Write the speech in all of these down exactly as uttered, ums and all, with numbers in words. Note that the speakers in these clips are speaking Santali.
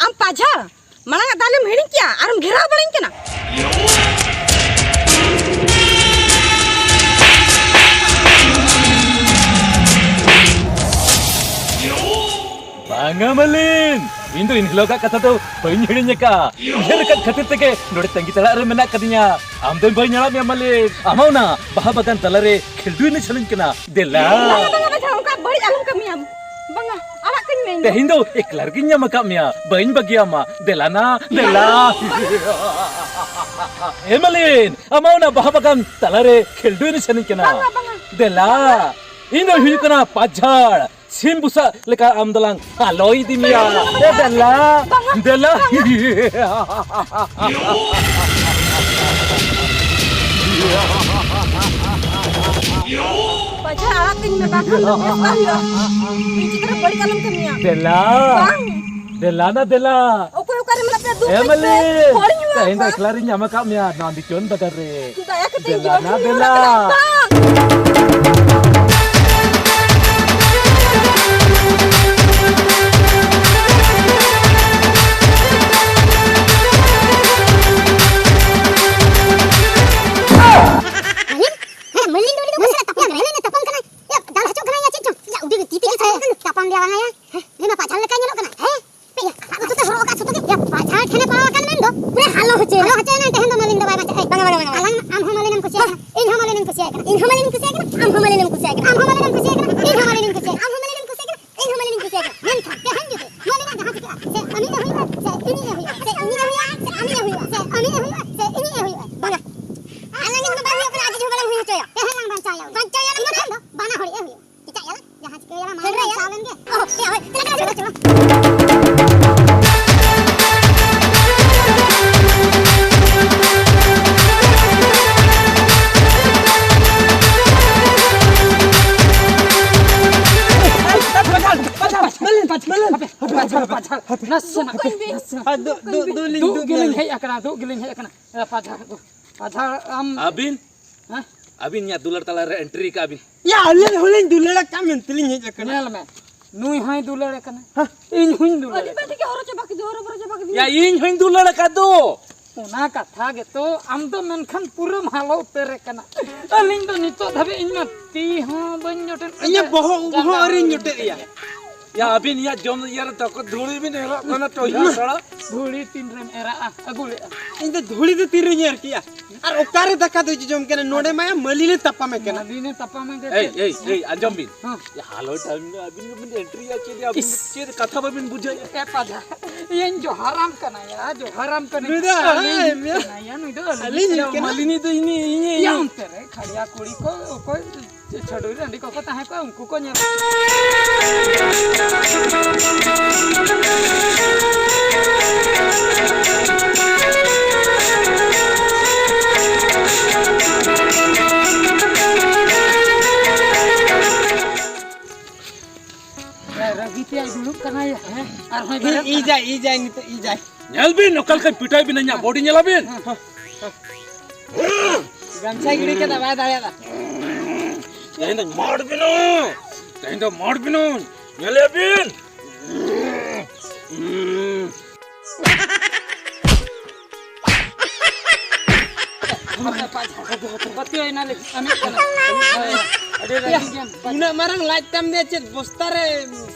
ᱟᱢ ᱯᱟᱡᱷᱟᱲ, ᱢᱟᱲᱟᱝ ᱟᱜ ᱫᱟᱞᱮᱢ ᱦᱤᱲᱤᱧ ᱠᱮᱜᱼᱟ ᱟᱨᱮᱢ ᱜᱷᱮᱨᱟᱣ ᱵᱟᱲᱟᱧ ᱠᱟᱱᱟ᱾ ᱵᱟᱝᱟ ᱢᱟᱹᱞᱤᱱ, ᱤᱧ ᱫᱚ ᱮᱱ ᱦᱤᱞᱳᱜᱟᱜ ᱠᱟᱛᱷᱟ ᱫᱚ ᱵᱟᱹᱧ ᱦᱤᱲᱤᱧ ᱟᱠᱟᱫᱼᱟ᱾ ᱩᱭᱦᱟᱹᱨ ᱟᱠᱟᱫ ᱠᱷᱟᱹᱛᱤᱨ ᱛᱮᱜᱮ ᱱᱚᱰᱮ ᱛᱟᱺᱜᱤ ᱛᱟᱲᱟᱜ ᱨᱮ ᱢᱮᱱᱟᱜ ᱠᱟᱫᱤᱧᱟ᱾ ᱟᱢ ᱫᱚ ᱵᱟᱹᱧ ᱟᱲᱟᱜ ᱢᱮᱭᱟ ᱢᱟᱹᱞᱤᱱ᱾ ᱟᱢ ᱦᱚᱸ ᱚᱱᱟ ᱵᱟᱦᱟ ᱵᱟᱜᱟᱱ ᱛᱟᱞᱟᱨᱮ ᱠᱷᱮᱞᱰᱩ ᱮᱱᱮᱡ ᱥᱟᱱᱟᱧ ᱠᱟᱱᱟ᱾ ᱫᱮᱞᱟ᱾ ᱵᱟᱝᱟ, ᱵᱟᱝᱟ, ᱵᱟᱝᱟ, ᱚᱱᱠᱟ ᱵᱟᱹᱲᱤᱡ ᱟᱞᱚᱢ ᱠᱟᱹᱢᱤᱭᱟᱢ᱾ ᱵᱟᱝᱟ, ᱟᱲᱟᱜ ᱠᱟᱹᱧ ᱢᱮ ᱤᱧ ᱫᱚ᱾ ᱛᱮᱦᱮᱧ ᱫᱚ ᱮᱠᱞᱟ ᱨᱮᱜᱤᱧ ᱧᱟᱢ ᱟᱠᱟᱫ ᱢᱮᱭᱟ, ᱵᱟᱹᱧ ᱵᱟᱹᱜᱤᱭᱟᱢᱟ᱾ ᱫᱮᱞᱟ ᱱᱟ, ᱫᱮᱞᱟ᱾ ᱮ ᱢᱟᱹᱞᱤᱱ, ᱟᱢ ᱦᱚᱸ ᱚᱱᱟ ᱵᱟᱦᱟ ᱵᱟᱜᱟᱱ ᱛᱟᱞᱟᱨᱮ ᱠᱷᱮᱞᱰᱩ ᱮᱱᱮᱡ ᱥᱟᱱᱟᱧ ᱠᱟᱱᱟ᱾ ᱵᱟᱝᱟ, ᱵᱟᱝᱟ᱾ ᱫᱮᱞᱟ᱾ ᱵᱟᱝᱟ᱾ ᱤᱧ ᱫᱚ ᱦᱩᱭᱩᱜ ᱠᱟᱱᱟ ᱯᱟᱡᱷᱟᱲ᱾ ᱥᱤᱢ ᱵᱩᱥᱟᱹᱜ ᱞᱮᱠᱟ ᱟᱢ ᱫᱚᱞᱟᱝ ᱟᱞᱚᱭ ᱤᱫᱤ ᱢᱮᱭᱟ᱾ ᱮ ᱫᱮᱞᱟ, ᱵᱟᱝᱟ, ᱫᱮᱞᱟ᱾ ᱵᱟᱝᱟ᱾ ᱯᱟᱡᱷᱟᱲ, ᱟᱲᱟᱜ ᱠᱟᱹᱧ ᱢᱮ, ᱵᱟᱝᱠᱷᱟᱱ ᱫᱚ ᱵᱮᱥ ᱵᱟᱝ ᱦᱩᱭᱩᱜᱼᱟ᱾ ᱤᱧ ᱪᱮᱛᱟᱱ ᱨᱮ ᱵᱟᱹᱲᱤᱡ ᱟᱞᱚᱢ ᱠᱟᱹᱢᱤᱭᱟ᱾ ᱫᱮᱞᱟ᱾ ᱵᱟᱝ᱾ ᱫᱮᱞᱟ ᱱᱟ, ᱫᱮᱞᱟ᱾ ᱚᱠᱚᱭ ᱚᱠᱟᱨᱮ ᱢᱮᱱᱟᱜ ᱯᱮᱭᱟ? ᱫᱩ ᱮ ᱯᱟᱸᱪ ᱯᱮ ᱢᱟᱹᱞᱤᱠ, ᱦᱚᱲᱤᱧ ᱮᱢᱟ ᱛᱮᱦᱮᱧ ᱫᱚ ᱠᱚᱣᱟ᱾ ᱮᱠᱞᱟ ᱨᱤᱧ ᱧᱟᱢ ᱟᱠᱟᱫ ᱢᱮᱭᱟ ᱱᱚᱣᱟ ᱫᱤᱥᱚᱢ ᱵᱟᱡᱟᱨ ᱨᱮ᱾ ᱫᱟᱭᱟ ᱠᱟᱛᱮ ᱤᱧ ᱫᱮᱞᱟ ᱡᱚᱢ ᱱᱟ, ᱦᱚᱪᱚᱧ ᱫᱮᱞᱟ᱾ ᱢᱮ᱾ ᱵᱟᱝ᱾ ᱢᱟᱹᱞᱤᱱ? ᱦᱮᱸ, ᱢᱟᱹᱞᱤᱱ ᱫᱚ ᱩᱱᱤ ᱫᱚ ᱚᱠᱚᱭ ᱥᱟᱞᱟᱜ ᱛᱟᱯᱟᱢ ᱠᱟᱱᱟᱭ? ᱢᱟᱹᱞᱤᱱ ᱮ ᱛᱟᱯᱟᱢ ᱠᱟᱱᱟᱭ? ᱭᱟ, ᱫᱟᱞ ᱦᱚᱪᱚᱜ ᱠᱟᱱᱟᱭ ᱭᱟ, ᱪᱮᱫ ᱪᱚᱝ? ᱭᱟ, ᱩᱰᱤ ᱛᱤ ᱛᱮᱜᱮ ᱛᱟᱯᱟᱢ ᱠᱟᱱᱟ᱾ ᱛᱟᱯᱟᱢ ᱞᱮᱭᱟ ᱵᱟᱝᱟ ᱭᱟ? ᱦᱮᱸ? ᱯᱟᱡᱷᱟᱲ, ᱯᱟᱡᱷᱟᱲ, ᱱᱟᱥᱮᱱᱟᱜ, ᱱᱟᱥᱮᱱᱟᱜ᱾ ᱟᱨ ᱫᱩ-, ᱫᱩ-, ᱫᱩ ᱞᱤᱧ ᱫᱩᱜ ᱫᱩᱜ ᱜᱮᱞᱤᱧ ᱧᱚᱜ ᱦᱮᱡ ᱟᱠᱟᱱᱟ, ᱫᱩᱜ ᱜᱮᱞᱤᱧ ᱦᱮᱡ ᱟᱠᱟᱱᱟ᱾ ᱮ, ᱯᱟᱡᱷᱟᱲ, ᱯᱟᱡᱷᱟᱲ, ᱟᱢ ᱟᱹᱵᱤᱱ? ᱦᱮᱸ? ᱟᱹᱵᱤᱱ ᱤᱧᱟᱹᱜ ᱫᱩᱞᱟᱹᱲ ᱛᱟᱞᱟᱨᱮ entry ᱠᱟᱜ ᱵᱤᱱ᱾ ᱭᱟ, ᱟᱹᱞᱤᱧ ᱦᱚᱸᱞᱤᱧ ᱫᱩᱞᱟᱹᱲ ᱟᱠᱟᱫ ᱢᱮᱱᱛᱮᱞᱤᱧ ᱦᱮᱡ ᱟᱠᱟᱱᱟ᱾ ᱧᱮᱞ ᱢᱮ, ᱱᱩᱭ ᱦᱚᱸᱭ ᱫᱩᱞᱟᱹᱲ ᱟᱠᱟᱱᱟ, ᱦᱮᱸ᱾ ᱤᱧ ᱦᱚᱸᱧ ᱫᱩᱞᱟᱹᱲ ᱟᱹᱰᱤ ᱟᱠᱟᱱᱟ᱾ ᱵᱟᱹᱲᱛᱤ ᱜᱮ ᱦᱚᱨᱚ ᱪᱟᱵᱟ ᱠᱮᱫ ᱫᱚ, ᱦᱚᱨᱚ ᱵᱚᱨᱚ ᱪᱟᱵᱟ ᱠᱮᱫ ᱫᱚ᱾ ᱭᱟ, ᱤᱧ ᱦᱚᱸᱧ ᱫᱩᱞᱟᱹᱲ ᱟᱠᱟᱫ ᱫᱚ᱾ ᱚᱱᱟ ᱠᱟᱛᱷᱟ ᱜᱮᱛᱚ, ᱟᱢ ᱫᱚ ᱢᱮᱱᱠᱷᱟᱱ ᱯᱩᱨᱟᱹᱢ ᱦᱟᱞᱚ ᱩᱛᱟᱹᱨ ᱟᱠᱟᱱᱟ᱾ ᱟᱹᱞᱤᱧ ᱫᱚ ᱱᱤᱛᱚᱜ ᱫᱷᱟᱹᱵᱤᱡ ᱤᱧ ᱢᱟ ᱛᱤ ᱦᱚᱸ ᱵᱟᱹᱧ ᱡᱚᱴᱮᱫ ᱤᱧᱟᱹᱜ ᱠᱟᱫᱟ᱾ ᱵᱚᱦᱚᱜ ᱦᱚᱸ ᱡᱟᱸᱜᱟ ᱟᱹᱣᱨᱤᱧ ᱦᱚᱸ ᱡᱚᱴᱮᱫ ᱮᱭᱟ᱾ ᱭᱟ, ᱟᱹᱵᱤᱱ ᱤᱧᱟᱹᱜ ᱡᱚᱢ ᱤᱭᱟᱹ ᱨᱮ ᱛᱟᱠᱚ ᱫᱷᱩᱲᱤ ᱵᱤᱱ ᱮᱨᱚᱜ ᱠᱟᱱᱟ, ᱴᱚᱭᱟ ᱥᱟᱲᱟ᱾ ᱫᱷᱩᱲᱤ ᱛᱤᱱ ᱨᱮᱢ ᱮᱨᱟᱜᱼᱟ? ᱟᱹᱜᱩ ᱞᱮᱜᱼᱟ᱾ ᱤᱧ ᱫᱚ ᱫᱷᱩᱲᱤ ᱫᱚ ᱛᱤᱨᱮᱧ ᱮᱨ ᱠᱮᱜᱼᱟ? ᱟᱨ ᱚᱠᱟᱨᱮ ᱫᱟᱠᱟ ᱫᱚᱭ ᱡᱚᱡᱚᱢ ᱠᱟᱱᱟ? ᱱᱚᱰᱮ ᱢᱟᱭᱟ ᱢᱟᱹᱞᱤ ᱞᱮ ᱛᱟᱯᱟᱢᱮ ᱠᱟᱱᱟ᱾ ᱢᱟᱹᱞᱤ ᱞᱮ ᱛᱟᱯᱟᱢᱮ ᱠᱟᱱᱟ᱾ ᱮᱭ, ᱮᱭ, ᱮᱭ, ᱟᱸᱡᱚᱢ ᱵᱤᱱ᱾ ᱦᱮᱸ᱾ ᱭᱟ, ᱦᱟᱞᱚ time ᱨᱮ ᱟᱹᱵᱤᱱ ᱜᱮᱵᱤᱱ entry ᱭᱟ, ᱪᱮᱫ ᱟᱹᱵᱤᱱ ᱤᱥ᱾ ᱪᱮᱫ ᱠᱟᱛᱷᱟ ᱵᱟᱹᱵᱤᱱ ᱵᱩᱡᱷᱟᱹᱣᱮᱫᱼᱟ? ᱮ ᱯᱟᱡᱷᱟ, ᱤᱧ ᱡᱚᱦᱟᱨᱟᱢ ᱠᱟᱱᱟ ᱭᱟ, ᱡᱚᱦᱟᱨᱟᱢ ᱠᱟᱹᱱᱟᱹᱧ᱾ ᱱᱩᱭ ᱫᱚ ᱟᱹᱞᱤᱧ ᱦᱟᱭ, ᱢᱮ᱾ ᱠᱟᱱᱟ ᱭᱟ, ᱱᱩᱭ ᱫᱚ ᱟᱹᱞᱤᱧ ᱟᱹᱞᱤᱧ ᱠᱟᱱᱟ᱾ ᱠᱟᱱᱟ᱾ ᱢᱟᱹᱞᱤᱱᱤ ᱫᱚ ᱤᱧ, ᱤᱧ, ᱤᱧ᱾ ᱭᱟ, ᱚᱱᱛᱮ ᱨᱮ ᱠᱷᱟᱲᱭᱟ ᱠᱩᱲᱤ ᱠᱚ, ᱚᱠᱚᱭ ᱪᱷᱟᱹᱰᱩᱭ ᱨᱟᱺᱰᱤ ᱠᱚᱠᱚ ᱛᱟᱦᱮᱸ ᱠᱚᱜᱼᱟ, ᱩᱱᱠᱩ ᱠᱚ ᱧᱮᱞ᱾ ᱨᱟᱹᱜᱤ ᱛᱮ ᱫᱩᱲᱩᱵ ᱠᱟᱱᱟᱭ, ᱦᱮᱸ? ᱟᱨᱦᱚᱸᱭ ᱤ-, ᱵᱮᱨᱮᱫ ᱠᱟᱱᱟ᱾ ᱤᱡᱟᱭ, ᱤᱡᱟᱭ, ᱱᱤᱛᱚᱜ ᱤᱡᱟᱭ᱾ ᱧᱮᱞ ᱵᱤᱱ, ᱚᱠᱟ ᱞᱮᱠᱟᱧ ᱯᱤᱴᱟᱭ ᱵᱤᱱᱟ, ᱤᱧᱟᱜ body ᱧᱮᱞ ᱟᱵᱤᱱ᱾ ᱜᱟᱢᱪᱷᱟᱭ ᱜᱤᱰᱤ ᱠᱮᱫᱟ, ᱵᱟᱭ ᱫᱟᱲᱮᱭᱟᱫᱟ᱾ ᱛᱮᱦᱮᱧ ᱫᱚ ᱢᱟᱨ ᱵᱤᱱᱟᱹᱧ, ᱛᱮᱦᱮᱧ ᱫᱚ ᱢᱟᱨ ᱵᱤᱱᱟᱹᱧ, ᱧᱮᱞᱮᱭᱟ ᱵᱤᱱ᱾ ᱯᱟᱹᱛᱭᱟᱹᱣ ᱮᱱᱟ ᱞᱮ, ᱟᱹᱢᱤᱡ ᱠᱟᱱᱟ᱾ ᱟᱹᱰᱤ ᱨᱟᱹᱜᱤ ᱜᱮᱭᱟᱢ᱾ ᱩᱱᱟᱹᱜ ᱢᱟᱨᱟᱝ ᱞᱟᱡ ᱛᱟᱢ ᱫᱮ ᱪᱮᱫ ᱵᱚᱥᱛᱟ ᱨᱮ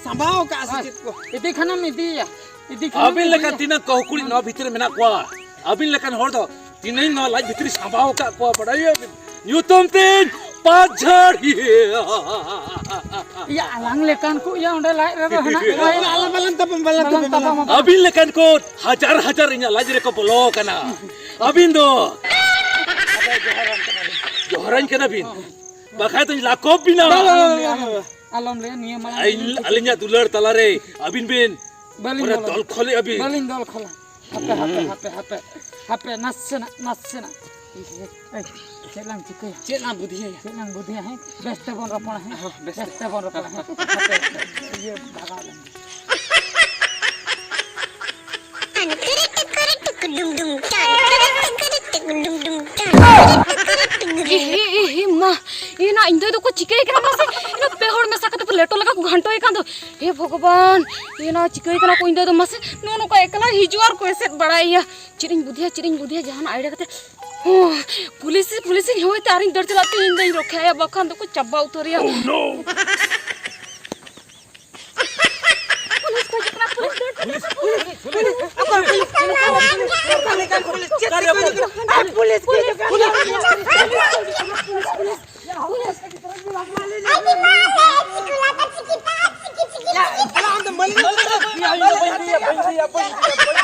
ᱥᱟᱢᱵᱟᱣ ᱠᱟᱜᱼᱟ ᱥᱮ ᱪᱮᱫ ᱠᱚ? ᱤᱫᱤ ᱠᱷᱟᱱᱮᱢ ᱤᱫᱤᱭᱟ, ᱤᱫᱤ ᱠᱷᱟᱱᱮᱢ ᱟᱹᱵᱤᱱ ᱞᱮᱠᱟᱱ ᱤᱫᱤᱭᱟ᱾ ᱛᱤᱱᱟᱹᱜ ᱠᱚ ᱠᱩᱲᱤ ᱱᱚᱣᱟ ᱵᱷᱤᱛᱤᱨ ᱨᱮ ᱢᱮᱱᱟᱜ ᱠᱚᱣᱟ, ᱟᱹᱵᱤᱱ ᱞᱮᱠᱟᱱ ᱦᱚᱲ ᱫᱚ ᱛᱤᱱᱟᱹᱜ ᱱᱚᱣᱟ ᱞᱟᱡ ᱵᱷᱤᱛᱨᱤ ᱥᱟᱢᱵᱟᱣ ᱟᱠᱟᱫ ᱠᱚᱣᱟ, ᱵᱟᱰᱟᱭᱟᱵᱤᱱ? ᱧᱩᱛᱩᱢ ᱛᱤᱧ ᱯᱟᱸᱪ ᱡᱷᱟᱲ᱾ ᱤᱭᱟᱹ, ᱟᱞᱟᱝ ᱞᱮᱠᱟᱱ ᱠᱚ, ᱤᱭᱟᱹ, ᱚᱸᱰᱮ ᱞᱟᱡ ᱨᱮᱫᱚ ᱦᱮᱱᱟᱜ ᱠᱚᱣᱟ᱾ ᱟᱞᱟᱝ, ᱟᱞᱟᱝ ᱵᱟᱞᱟᱝ ᱛᱟᱯᱟᱢ, ᱵᱟᱞᱟᱝ ᱵᱟᱞᱟᱝ ᱛᱟᱯᱟᱢ᱾ ᱛᱟᱯᱟᱢᱟ᱾ ᱟᱹᱵᱤᱱ ᱞᱮᱠᱟᱱ ᱠᱚ ᱦᱟᱡᱟᱨ ᱦᱟᱡᱟᱨ ᱤᱧᱟᱹᱜ ᱞᱟᱡ ᱨᱮᱠᱚ ᱵᱚᱞᱚ ᱟᱠᱟᱱᱟ᱾ ᱟᱹᱵᱤᱱ ᱫᱚ ᱡᱚᱦᱟᱨᱟᱹᱧ ᱠᱟᱱᱟ ᱵᱤᱱ, ᱵᱟᱠᱷᱟᱡ ᱫᱚᱧ ᱞᱟᱠᱚᱵ ᱵᱤᱱᱟ᱾ ᱵᱟᱝ, ᱵᱟᱝ, ᱵᱟᱝ, ᱵᱟᱝ, ᱵᱟᱝ᱾ ᱟᱞᱚᱢ ᱞᱟᱹᱭᱟ, ᱱᱤᱭᱟᱹ ᱢᱟᱲᱟᱝ ᱟᱹᱞᱤᱧ, ᱤᱧ ᱟᱹᱞᱤᱧᱟᱜ ᱫᱩᱞᱟᱹᱲ ᱛᱟᱞᱟᱨᱮ ᱟᱹᱵᱤᱱ ᱵᱤᱱ ᱵᱟᱹᱞᱤᱧ ᱯᱩᱨᱟᱹ ᱵᱚᱞᱚᱱᱟ᱾ ᱫᱚᱞ ᱠᱷᱚᱞᱮᱜᱼᱟ ᱵᱤᱱ᱾ ᱵᱟᱹᱞᱤᱧ ᱫᱚᱞ ᱠᱷᱚᱞᱟ᱾ ᱦᱟᱯᱮ, ᱦᱟᱯᱮ, ᱦᱟᱯᱮ, ᱦᱟᱯᱮ, ᱦᱟᱯᱮ, ᱱᱟᱥᱮᱱᱟᱜ, ᱱᱟᱥᱮᱱᱟᱜ᱾ ᱮᱭ, ᱪᱮᱫ ᱞᱟᱝ ᱪᱤᱠᱟᱹᱭᱟ? ᱪᱮᱫ ᱞᱟᱝ ᱵᱩᱫᱷᱤᱭᱟᱹᱭᱟ? ᱪᱮᱫ ᱞᱟᱝ ᱵᱩᱫᱷᱤᱭᱟ, ᱦᱮᱸ? ᱵᱮᱥ ᱛᱮᱵᱚᱱ ᱨᱚᱯᱚᱲᱟ, ᱦᱮᱸ? ᱦᱚᱸ, ᱵᱮᱥ ᱵᱮᱥ ᱛᱮ᱾ ᱛᱮᱵᱚᱱ ᱨᱚᱯᱚᱲᱟ, ᱦᱮᱸ? ᱦᱟᱯᱮ, ᱤᱭᱟᱹ ᱵᱷᱟᱜᱟᱣ ᱞᱮᱱ ᱜᱮ᱾ ᱰᱩᱢ ᱰᱩᱢ ᱴᱟᱱ, ᱰᱩᱢ ᱰᱩᱢ ᱴᱟᱱ᱾ ᱮ, ᱮ, ᱮ, ᱮ, ᱢᱟ, ᱮ, ᱱᱟ ᱤᱧ ᱫᱚ ᱫᱚᱠᱚ ᱪᱤᱠᱟᱹᱭ ᱠᱟᱱᱟ ᱢᱟᱥᱮ? ᱮ, ᱱᱟ ᱯᱮ ᱦᱚᱲ ᱢᱮᱥᱟ ᱠᱟᱛᱮ ᱯᱮ ᱞᱮᱴᱚ ᱞᱮᱠᱟ ᱠᱚ ᱜᱷᱟᱱᱴᱚᱭ ᱠᱟᱱ ᱫᱚ᱾ ᱦᱮ ᱵᱷᱚᱜᱚᱵᱟᱱ, ᱮ, ᱱᱟ ᱪᱤᱠᱟᱹᱭ ᱠᱟᱱᱟ ᱠᱚ ᱤᱧ ᱫᱚ ᱫᱚ ᱢᱟᱥᱮ? ᱱᱚᱜᱼᱚ ᱱᱚᱝᱠᱟ ᱮᱠᱞᱟ ᱦᱤᱡᱩᱜ ᱟᱨ ᱠᱚ ᱮᱥᱮᱫ ᱵᱟᱲᱟᱭᱟ᱾ ᱪᱮᱫ ᱤᱧ ᱵᱩᱫᱷᱤᱭᱟ, ᱪᱮᱫ ᱤᱧ ᱵᱩᱫᱷᱤᱭᱟ, ᱡᱟᱦᱟᱱᱟᱜ idea ᱠᱟᱛᱮ᱾ ᱦᱚᱸ, ᱯᱩᱞᱤᱥ, ᱯᱩᱞᱤᱥ ᱤᱧ ᱦᱚᱦᱚᱭ ᱛᱮ ᱟᱨᱤᱧ ᱫᱟᱹᱲ ᱪᱟᱞᱟᱜ ᱛᱮ ᱤᱧ ᱫᱚᱧ ᱨᱚᱠᱷᱮᱭᱟ, ᱵᱟᱠᱷᱟᱱ ᱫᱚᱠᱚ ᱪᱟᱵᱟ ᱩᱛᱟᱹᱨᱮᱭᱟ᱾ ᱯᱩᱞᱤᱥ ᱠᱚ ᱦᱤᱡᱩᱜ ᱠᱟᱱᱟ, ᱯᱩᱞᱤᱥ ᱫᱟᱹᱲ ᱯᱮ, ᱯᱩᱞᱤᱥ, ᱯᱩᱞᱤᱥ, ᱚᱠᱚᱭ ᱯᱩᱞᱤᱥ? ᱚᱠᱟ ᱞᱮᱠᱟᱱ ᱯᱩᱞᱤᱥ? ᱪᱮᱫ ᱞᱮᱠᱟᱱ ᱯᱩᱞᱤᱥ? ᱟᱨ ᱯᱩᱞᱤᱥ ᱠᱚ ᱦᱤᱡᱩᱜ ᱠᱟᱱᱟ, ᱯᱩᱞᱤᱥ, ᱯᱩᱞᱤᱥ, ᱯᱩᱞᱤᱥ, ᱯᱩᱞᱤᱥ᱾ ᱭᱟ, ᱪᱟᱞᱟᱜ ᱟᱢ ᱫᱚ ᱢᱟᱹᱞᱤᱠ ᱤᱧ ᱫᱚ ᱵᱟᱹᱧ ᱤᱫᱤᱭᱟ, ᱵᱟᱹᱧ ᱤᱫᱤᱭᱟ, ᱵᱟᱹᱧ ᱤᱫᱤᱭᱟ, ᱵᱟᱹᱧ ᱤᱫᱤᱭᱟ᱾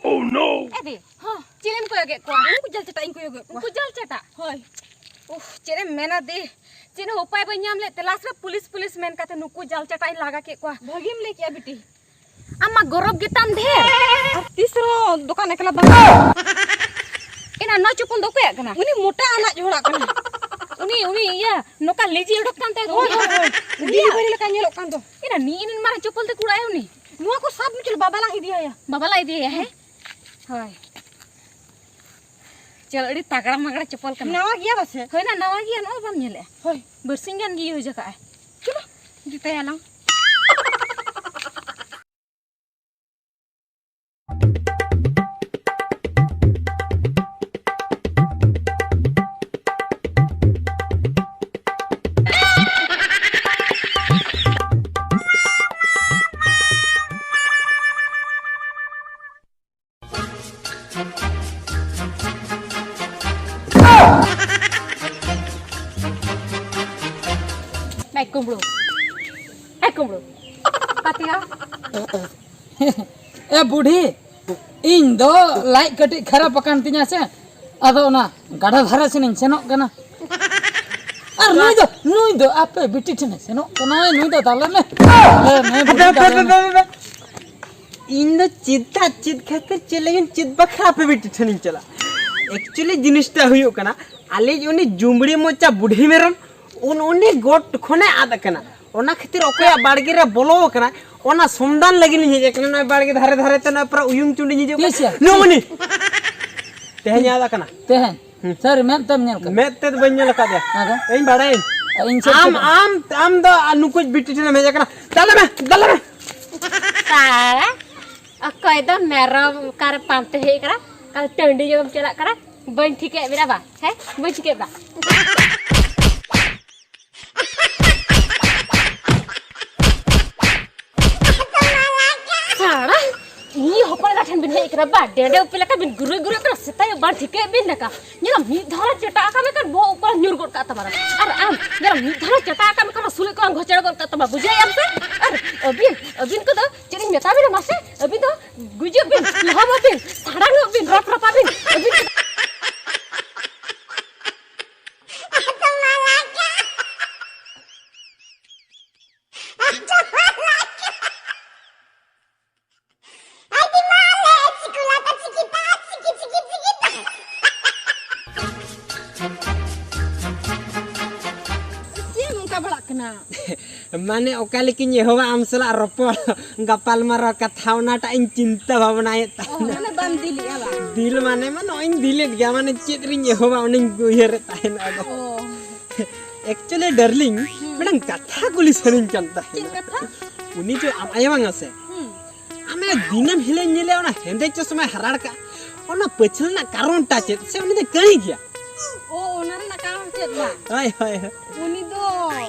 Oh no! ᱮ ᱫᱤ, ᱦᱚᱸ, ᱪᱮᱫ ᱮᱢ ᱠᱚᱭᱚᱜᱮᱫ ᱠᱚᱣᱟ? ᱩᱱᱠᱩ ᱡᱟᱞ ᱪᱟᱴᱟ ᱤᱧ ᱠᱚᱭᱚᱜᱮᱫ ᱠᱚᱣᱟ᱾ ᱩᱱᱠᱩ ᱡᱟᱞ ᱪᱟᱴᱟ? ᱦᱳᱭ᱾ ᱩᱯᱷ, ᱪᱮᱫ ᱮᱢ ᱢᱮᱱᱟ ᱫᱤ? ᱪᱮᱫ ᱦᱚᱸ ᱩᱯᱟᱭ ᱵᱟᱹᱧ ᱧᱟᱢ ᱞᱮᱫ ᱛᱮ last ᱨᱮ ᱯᱩᱞᱤᱥ, ᱯᱩᱞᱤᱥ ᱢᱮᱱ ᱠᱟᱛᱮ ᱱᱩᱠᱩ ᱡᱟᱞ ᱪᱟᱴᱟ ᱤᱧ ᱞᱟᱜᱟ ᱠᱮᱫ ᱠᱚᱣᱟ᱾ ᱵᱷᱟᱹᱜᱤᱢ ᱞᱟᱹᱭ ᱠᱮᱜᱼᱟ ᱵᱤᱴᱤ᱾ ᱟᱢ ᱢᱟ ᱜᱚᱨᱚᱵᱽ ᱜᱮᱛᱟᱢ ᱰᱷᱮᱨ᱾ ᱟᱨ ᱛᱤᱥ ᱨᱮᱦᱚᱸ ᱫᱚᱠᱟᱱ ᱮᱠᱞᱟ ᱵᱟᱝ᱾ ᱮᱱᱟ ᱱᱚᱣᱟ ᱪᱚᱯᱚᱞ ᱫᱚ ᱚᱠᱚᱭᱟᱜ ᱠᱟᱱᱟ? ᱩᱱᱤ ᱢᱚᱴᱟ ᱟᱱᱟᱡ ᱦᱚᱲᱟᱜ ᱠᱟᱱᱟ᱾ ᱩᱱᱤ, ᱩᱱᱤ ᱤᱭᱟᱹ, ᱱᱚᱝᱠᱟ ᱞᱮᱡᱤ ᱚᱰᱚᱠ ᱠᱟᱱ ᱛᱟᱭ ᱫᱚ᱾ ᱦᱳᱭ, ᱩᱱᱤ ᱦᱳᱭ, ᱦᱚᱲᱟᱜ᱾ ᱦᱳᱭ᱾ ᱩᱱᱤᱭᱟᱜ᱾ ᱰᱮᱞᱤᱵᱷᱟᱨᱤ ᱞᱮᱠᱟ ᱧᱮᱞᱚᱜ ᱠᱟᱱ ᱫᱚ᱾ ᱮᱱᱟ ᱱᱤᱭᱟᱹ ᱢᱟᱨᱟᱝ ᱪᱚᱯᱚᱞ ᱛᱮ ᱠᱩᱲᱟᱭ ᱩᱱᱤ᱾ ᱱᱚᱣᱟ ᱠᱚ ᱥᱟᱵ ᱢᱩᱪᱟᱹᱫ ᱵᱟᱵᱟ ᱞᱟᱝ ᱤᱫᱤᱭᱟᱭᱟ᱾ ᱦᱮᱸ? ᱦᱳᱭ᱾ ᱪᱚᱞ, ᱟᱹᱰᱤ ᱛᱟᱜᱲᱟ ᱢᱟᱜᱲᱟ ᱪᱚᱯᱚᱞ ᱠᱟᱱᱟ᱾ ᱱᱟᱣᱟ ᱜᱮᱭᱟ ᱯᱟᱥᱮ? ᱦᱳᱭ ᱱᱟ, ᱱᱟᱣᱟ ᱜᱮᱭᱟ, ᱱᱚᱜᱼᱚᱭ ᱵᱟᱢ ᱧᱮᱞᱮᱜᱼᱟ? ᱦᱳᱭ᱾ ᱵᱟᱨᱥᱤᱧ ᱜᱟᱱ ᱜᱮ use ᱟᱠᱟᱜᱼᱟᱭ᱾ ᱪᱚᱞᱚ, ᱡᱩᱛᱟᱹᱭᱟᱞᱟᱝ᱾ ᱮ ᱠᱩᱢᱵᱽᱲᱩ, ᱮ ᱠᱩᱢᱵᱽᱲᱩ, ᱯᱟᱛᱭᱟ᱾ ᱮ ᱵᱩᱰᱷᱤ, ᱤᱧ ᱫᱚ ᱞᱟᱡ ᱠᱟᱹᱴᱤᱡ ᱠᱷᱟᱨᱟᱯ ᱟᱠᱟᱱ ᱛᱤᱧᱟ ᱥᱮ, ᱟᱫᱚ ᱚᱱᱟ ᱜᱟᱰᱟ ᱫᱷᱟᱨᱮ ᱥᱮᱱ ᱤᱧ ᱥᱮᱱᱚᱜ ᱠᱟᱱᱟ᱾ ᱟᱨ ᱱᱩᱭ ᱫᱚ, ᱱᱩᱭ ᱫᱚ ᱟᱯᱮ ᱵᱤᱴᱤ ᱴᱷᱮᱱᱮ ᱥᱮᱱᱚᱜ ᱠᱟᱱᱟᱭ, ᱱᱩᱭ ᱫᱚ ᱫᱟᱞᱮ ᱢᱮ᱾ ᱫᱟᱞᱮ ᱢᱮ, ᱵᱩᱰᱷᱤ, ᱫᱟᱞᱮ ᱢᱮ᱾ ᱤᱧ ᱫᱚ ᱪᱮᱫ ᱫᱟᱜ ᱪᱮᱫ ᱠᱷᱟᱹᱛᱤᱨ ᱪᱮᱫ ᱞᱟᱹᱜᱤᱫ ᱪᱮᱫ ᱵᱟᱠᱷᱨᱟ ᱟᱯᱮ ᱵᱤᱴᱤ ᱴᱷᱮᱱᱤᱧ ᱪᱟᱞᱟᱜᱼᱟ? Actually ᱡᱤᱱᱤᱥᱴᱟ ᱦᱩᱭᱩᱜ ᱠᱟᱱᱟ, ᱟᱞᱮ ᱩᱱᱤ ᱡᱩᱢᱲᱤ ᱢᱚᱪᱟ ᱵᱩᱰᱷᱤ ᱢᱮᱨᱚᱢ ᱩᱱ ᱩᱱᱤ ᱜᱚᱴ ᱠᱷᱚᱱᱮ ᱟᱫ ᱟᱠᱟᱱᱟ᱾ ᱚᱱᱟ ᱠᱷᱟᱹᱛᱤᱨ ᱚᱠᱚᱭᱟᱜ ᱵᱟᱲᱜᱮ ᱨᱮ ᱵᱚᱞᱚ ᱟᱠᱟᱱᱟ, ᱚᱱᱟ ᱥᱚᱢᱫᱟᱱ ᱞᱟᱹᱜᱤᱫ ᱞᱤᱧ ᱦᱮᱡ ᱟᱠᱟᱱᱟ᱾ ᱱᱚᱜᱼᱚᱭ ᱵᱟᱲᱜᱮ ᱫᱷᱟᱨᱮ ᱫᱷᱟᱨᱮ ᱛᱮ ᱱᱚᱜᱼᱚᱭ ᱯᱩᱨᱟᱹ ᱩᱭᱩᱝ ᱪᱩᱸᱰᱤᱧ ᱦᱤᱡᱩᱜ ᱠᱟᱱᱟ᱾ ᱛᱤᱥ ᱭᱟ? ᱱᱚᱜᱼᱚ ᱱᱤ᱾ ᱛᱮᱦᱮᱧ ᱟᱫ ᱟᱠᱟᱱᱟ᱾ ᱛᱮᱦᱮᱧ? ᱦᱩᱸ᱾ ᱥᱟᱹᱨᱤ ᱢᱮᱫ ᱛᱮᱢ ᱧᱮᱞ ᱠᱟᱫᱟ? ᱢᱮᱫ ᱛᱮ ᱫᱚ ᱵᱟᱹᱧ ᱧᱮᱞ ᱟᱠᱟᱫᱮᱭᱟ᱾ ᱟᱫᱚ? ᱤᱧ ᱵᱟᱲᱟᱭᱟᱹᱧ᱾ ᱤᱧ ᱥᱮᱫ ᱟᱢ, ᱠᱷᱚᱱ ᱟᱢ, ᱟᱢ ᱫᱚ ᱱᱩᱠᱩ ᱵᱤᱴᱤ ᱴᱷᱮᱱᱮᱢ ᱦᱮᱡ ᱟᱠᱟᱱᱟ᱾ ᱫᱟᱞᱮ ᱢᱮ, ᱫᱟᱞᱮ ᱢᱮ᱾ ᱥᱟᱲᱟ, ᱚᱠᱚᱭ ᱫᱚ ᱢᱮᱨᱚᱢ ᱚᱠᱟᱨᱮ ᱯᱟᱱᱛᱮ ᱦᱮᱡ ᱟᱠᱟᱱᱟ, ᱚᱠᱟ ᱴᱟᱺᱰᱤ ᱡᱚᱢ ᱪᱟᱞᱟᱜ ᱠᱟᱱᱟ, ᱵᱟᱹᱧ ᱴᱷᱤᱠᱟᱹᱭᱮᱫ ᱵᱮᱱᱟ ᱵᱟ, ᱦᱮᱸ? ᱵᱟᱹᱧ ᱴᱷᱤᱠᱟᱹᱭᱮᱫ ᱵᱟ᱾ ᱥᱟᱲᱟ, ᱤᱧ ᱦᱚᱯᱚᱱ ᱮᱨᱟ ᱴᱷᱮᱱ ᱵᱤᱱ ᱦᱮᱡ ᱟᱠᱟᱱᱟ ᱵᱟ, ᱰᱮᱸᱰᱮ ᱩᱯᱮ ᱞᱮᱠᱟ ᱵᱤᱱ ᱜᱩᱨᱩᱭ ᱜᱩᱨᱩᱭ ᱠᱟᱱᱟ, ᱥᱮᱛᱟᱜ ᱟᱹᱭᱩᱵ ᱵᱟᱝ ᱴᱷᱤᱠᱟᱹᱭᱮᱫ ᱵᱤᱱ ᱞᱮᱠᱟ᱾ ᱧᱮᱞ ᱢᱮ, ᱢᱤᱫ ᱫᱷᱟᱣ ᱨᱮ ᱪᱮᱴᱟᱜ ᱟᱠᱟᱫ ᱢᱮᱠᱷᱟᱱ ᱵᱚᱦᱚᱜ ᱩᱯᱚᱨ ᱧᱩᱨ ᱜᱚᱫ ᱠᱟᱜ ᱛᱟᱢᱟ᱾ ᱟᱨ ᱟᱢ, ᱧᱮᱞ ᱢᱮ, ᱢᱤᱫ ᱫᱷᱟᱣ ᱨᱮ ᱪᱮᱴᱟᱜ ᱟᱠᱟᱫ ᱢᱮᱠᱷᱟᱱ ᱥᱩᱞᱩᱡ ᱠᱚ ᱜᱷᱚᱪᱮᱲ ᱜᱚᱫ ᱠᱟᱜ ᱛᱟᱢᱟ, ᱵᱩᱡᱷᱟᱹᱣᱮᱫ ᱟᱢ ᱥᱮ? ᱟᱨ ᱟᱹᱵᱤᱱ, ᱟᱹᱵᱤᱱ ᱠᱚᱫᱚ ᱪᱮᱫ ᱤᱧ ᱢᱮᱛᱟ ᱵᱤᱱᱟ ᱢᱟᱥᱮ? ᱟᱹᱵᱤᱱ ᱫᱚ ᱜᱩᱡᱩᱜ ᱵᱤᱱ, ᱞᱚᱦᱚᱫᱚᱜ ᱵᱤᱱ, ᱥᱟᱲᱟᱝᱚᱜ ᱵᱤᱱ, ᱨᱟᱯ ᱨᱟᱯᱟᱜ ᱵᱤᱱ, ᱟᱹᱵᱤᱱ ᱪᱮᱫ ᱮᱢ ᱚᱱᱠᱟ ᱵᱟᱲᱟᱜ ᱠᱟᱱᱟ? ᱢᱟᱱᱮ ᱚᱠᱟ ᱞᱮᱠᱟᱧ ᱮᱦᱚᱵᱟ ᱟᱢ ᱥᱟᱞᱟᱜ ᱨᱚᱯᱚᱲ, ᱜᱟᱯᱟᱞᱢᱟᱨᱟᱣ ᱠᱟᱛᱷᱟ, ᱚᱱᱟᱴᱟᱜ ᱤᱧ ᱪᱤᱱᱛᱟᱹ ᱵᱷᱟᱵᱽᱱᱟᱭᱮᱫ ᱚ, ᱛᱟᱦᱮᱱᱟ᱾ ᱢᱟᱱᱮ ᱵᱟᱢ ᱫᱤᱞᱮᱜᱼᱟ ᱵᱟᱝ? ᱫᱤᱞ ᱢᱟᱱᱮ ᱢᱟ ᱱᱚᱜᱼᱚᱭ ᱤᱧ ᱫᱤᱞᱮᱫ ᱜᱮᱭᱟ, ᱢᱟᱱᱮ ᱪᱮᱫ ᱨᱤᱧ ᱮᱦᱚᱵᱟ ᱚᱱᱟᱧ ᱩᱭᱦᱟᱹᱨᱮᱫ ᱛᱟᱦᱮᱱᱟ᱾ ᱟᱫᱚ ᱚ᱾ Actually darling, ᱦᱩᱸ᱾ ᱢᱤᱫᱴᱟᱝ ᱠᱟᱛᱷᱟ ᱠᱩᱞᱤ ᱥᱟᱱᱟᱧ ᱠᱟᱱ ᱛᱟᱦᱮᱱᱟ᱾ ᱪᱮᱫ ᱠᱟᱛᱷᱟ? ᱩᱱᱤ ᱡᱮ ᱟᱢ ᱟᱭᱳ ᱵᱟᱝᱟ ᱥᱮ? ᱦᱩᱸ᱾ ᱟᱢᱮ ᱫᱤᱱᱟᱹᱢ ᱦᱤᱞᱳᱜ ᱧᱮᱞᱮ ᱚᱱᱟ ᱦᱮᱸᱫᱮ ᱪᱚᱥᱢᱟᱭ ᱦᱟᱨᱟᱲ ᱠᱟᱜ, ᱚᱱᱟ ᱯᱟᱹᱪᱷᱞᱟᱹ ᱨᱮᱱᱟᱜ ᱠᱟᱨᱚᱱ ᱴᱟ ᱪᱮᱫ? ᱥᱮ ᱩᱱᱤ ᱫᱚ ᱠᱟᱹᱬᱤ ᱜᱮᱭᱟ? ᱚ, ᱚᱱᱟ ᱨᱮᱱᱟᱜ ᱠᱟᱨᱚᱱ ᱪᱮᱫ ᱵᱟᱝ? ᱦᱳᱭ, ᱦᱳᱭ, ᱦᱳᱭ᱾ ᱩᱱᱤ ᱫᱚ